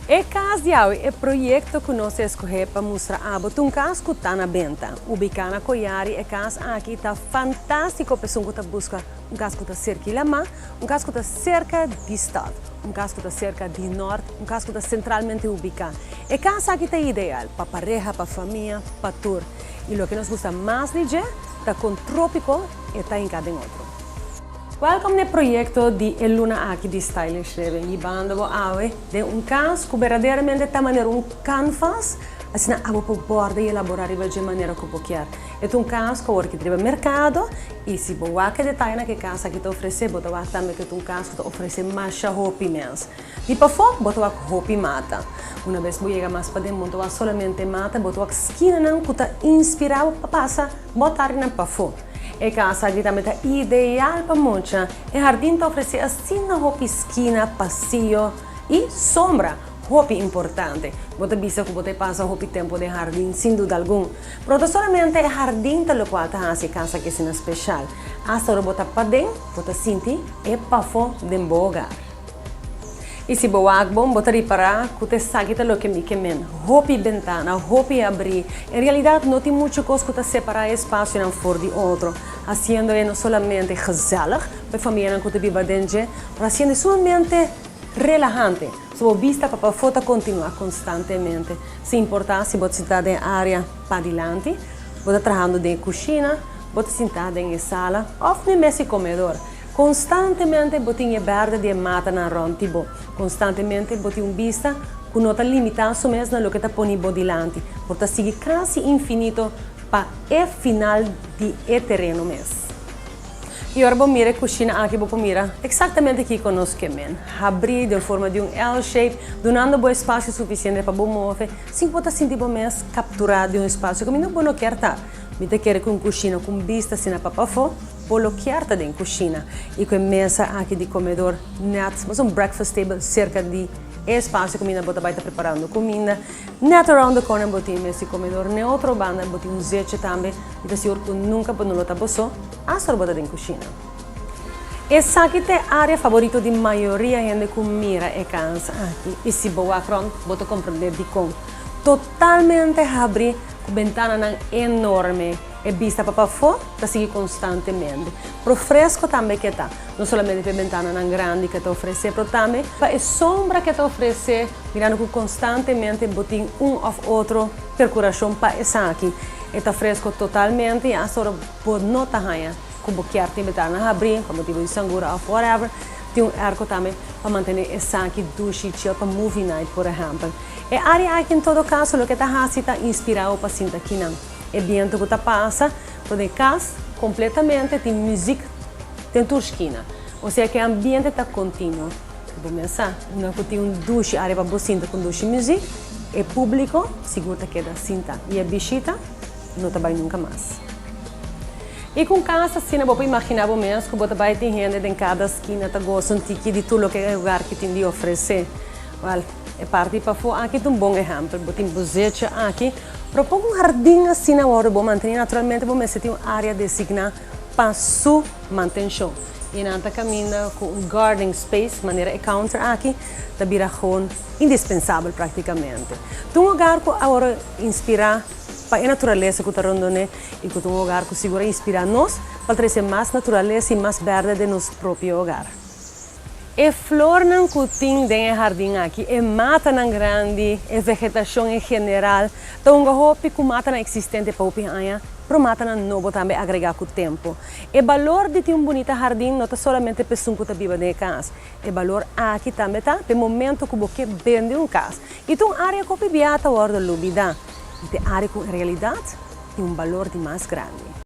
E cas di awe, e proyecto cu nos a scoge pa mustra abo, ta un cas cu ta na benta. Ubica na Koyari, e cas aki ta fantastico pa esun cu ta busca un cas cu ta cerca lama, un cas cu ta cerca di stad, un cas cu ta cerca di Noord, un cas cu ta centralmente ubica. E cas aki ta ideal pa pareha, pa famia, pa tur. Y loke nos gusta mas di dje, ta con tropico e ta hinca den otro. Welcome na e proyecto di e luna aki di Stylish Living. Hibando bo awe den un cas cu berdaderamente ta manera un canvas, asina abo por borda y elabora riba dje manera cu bo kier. E ta un cas cu awor aki ta riba mercado y si bo wak e detayenan cu e cas aki ta ofrece, bo ta wak tambe cu e ta un cas cu ta ofrece masha hopi mes. Di pafó bo ta wak hopi mata. Una bes bo yega mas paden bo no ta wak solamente mata, bo ta wak skinanan cu ta inspira bo pa pasa bo tardinan pafó. E cas aki tambe ta ideal pa mucha. E hardin ta ofrece asina hopi skina, pasillo y sombra, hopi importante. Bo ta bisa cu bo ta pasa hopi tempo den hardin, sin duda algun. Pero no ta solamente e hardin ta locual ta haci e cas aki asina special. Hasta ora bo ta paden, bo ta sinti e pafo den bo hogar. Y si bo wak bon, bo ta ripara cu ta esaki ta loke mi ke men. Hopi bentana, hopi abri. En realidad no tin mucho cos cu ta separa e espacionan for di otro, haciendo e no solamente gezellig pa e famianan cu ta biba den dje, pero haciendo e sumamente relahante. So bo bista pa pafó ta continua constantemente, sin importa si bo ta sinta den e area padilanti, bo ta trahando den e cushina, bo ta sinta den e sala of den mes e comedor. Konstantemente bo tin e bèrdè di e matanan rònt di bo. Konstantemente bo tin un bista ku no ta limitá su mes na loke ta poni bo dilanti, por ta sigui kasi infinito pa e final di e tereno mes. I ora bo mira e kushina aki bo por mira eksaktamente kiko nos ke men. Habrí den forma di un L-shape, dunando bo espasio sufisiente pa bo move sin ku bo ta sinti bo mes kapturá di un espasio kaminda bo no kier ta. Mi ta kere ku un kushina ku un bista asina pa pafó. Bo lo kier ta den cushina y cu e mesa aki di comedor net, mas un breakfast table cerca di e espacio cuminda bo ta bay ta preparando cuminda. Net around the corner bo tin e mes di comedor, n'e otro banda bo tin un zeche tambe y ta sigur cu nunca bo no lo ta bo so hasta ora bo ta den cushina. Esaki ta e area favorito di mayoria hende cu mira e cas aki y si bo wak rond bo ta comprende dicon. Totalmente habri cu bentananan enorme. E bista pa pafó ta sigui konstantemente. Pero fresko tambe ke ta, no solamente pa e bentananan grandi ke ta ofresé, pero tambe pa e sombra ke ta ofresé, mirando ku konstantemente bo tin un òf otro perkurashon pa esaki. E ta fresko totalmente i asta ora bo no ta haña ku bo kier tin bentana habrí pa motibu di sangura òf whatever, tin un airco tambe pa mantené esaki dushi chill pa movie night por ehèmpel. E área aki en todo kaso loke ta hasi ta inspirá bo pa sinta kinan. E bientu ku ta pasa por den kas kompletamente tin muzik den tur skina. Osea ku e ambiente ta kontinuo. Bo mes sa, unda ku tin un dushi área pa bo sinta ku un dushi muzik, e públiko sigur ta keda sinta i e bishita no ta bai nunka mas. I ku un kas asina bo por imaginá bo mes ku bo ta bai tin hende den kada skina ta gosa un tiki di tur loke e hogar ki tin di ofresé. Wèl, e parti pafó aki ta un bon ehèmpel. Bo tin bozecha aki. Propon un hardin asina wòrdu bo mantení. Naturalmente bo mester tin un área designá pa su mantenshon. I nan ta kaminda ku un gardening space manera e counter aki ta bira gewoon indispensabel praktikamente. Ta un hogar ku a wòrdu inspirá pa e naturalesa ku ta rondon'é i ku ta un hogar ku sigur a inspirá nos pa trese mas naturalesa i mas bèrdè den nos propio hogar. E flornan ku tin den e hardin aki, e matanan grandi, e vegetashon en general, ta hunga hopi ku matanan eksistente pa hopi aña, pero matanan nobo tambe agregá ku tempu. E balor di tin un bunita hardin no ta solamente pa esun ku ta biba den e kas. E balor aki tambe ta pa e momento ku bo ke bende un kas. I ta un área ku hopi bia ta wòrdu lubidá. I ta e área ku en realidat tin un balor di mas grandi.